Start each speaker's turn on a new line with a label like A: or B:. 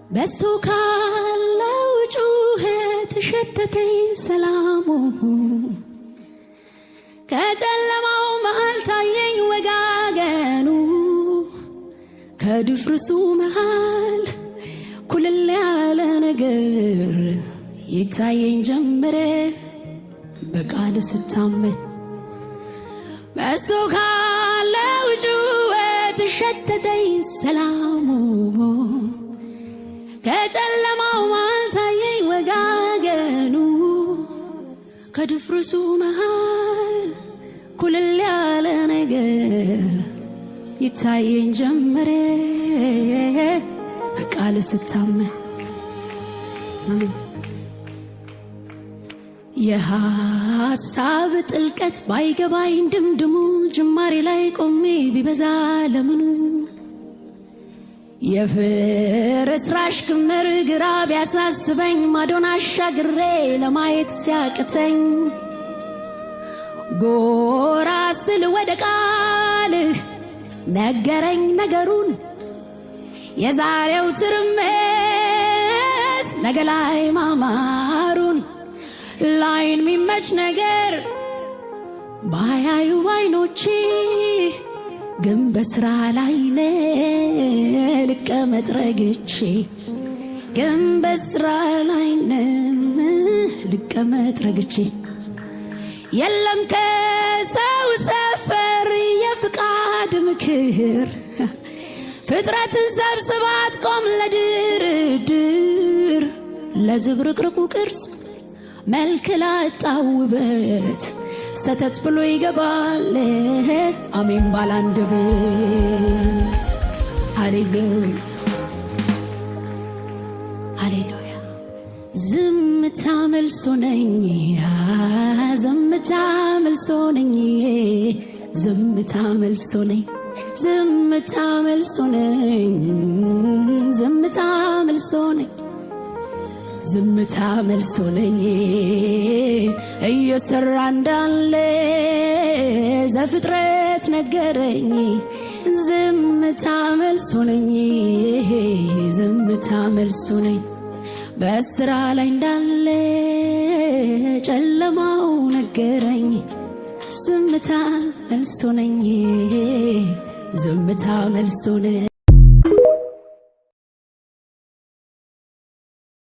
A: በዝቶ ካለው ጩኸት ሸተተኝ ሰላሙ፣ ከጨለማው መሃል ታየኝ ወጋገኑ፣ ከድፍርሱ መሃል ኩልል ያለ ነገር ይታየኝ ጀመረ በቃል ስታመን። በዝቶ ካለው ጩኸት ሸተተኝ ሰላሙ፣ ከጨለማው መሃል ታየኝ ወጋገኑ፣ ከድፍርሱ መሃል ኩልል ያለ ነገር ይታየኝ ጀመረ በቃል ስታመን። የሐሳብ ጥልቀት ባይገባኝ ድምድሙ፣ ጅማሬ ላይ ቆሜ ቢበዛ ለምኑ፣ የፍርስራሽ ክምር ግራ ቢያሳስበኝ፣ ማዶን አሻግሬ ለማየት ሲያቅተኝ፣ ጎራ ስል ወደ ቃልህ ነገረኝ ነገሩን፣ የዛሬው ትርምስ ነገ ላይ ማማሩን። ላይን የሚመች ነገር ባያዩ አይኖቼ፣ ግን በስራ ላይ ልቀመጥ ረግቼ፣ ግን በስራ ላይ ልቀመጥ ረግቼ። የለም ከሰው ሰፈር የፍቃድ ምክር፣ ፍጥረትን ሰብስባት ቆም ለድርድር፣ ለዝብርቅርቁ ቅርጽ መልክ ላጣው ውበት ሰተት ብሎ ይገባል አሜን ባላንድ ቤት። ሃሌሉያ፣ ሃሌሉያ። ዝምታ መልሶ ነኝ፣ ዝምታ መልሶ ነኝ፣ ዝምታ መልሶ ነኝ፣ ዝምታ መልሶ ነኝ፣ ዝምታ መልሶ ነኝ፣ ዝምታ መልሶ ነኝ። እየሰራ እንዳለ ዘፍጥረት ነገረኝ። ዝምታ መልሶ ነኝ፣ ዝምታ መልሶ ነኝ። በስራ ላይ እንዳለ ጨለማው ነገረኝ። ዝምታ መልሶ ነኝ፣ ዝምታ መልሶ ነኝ።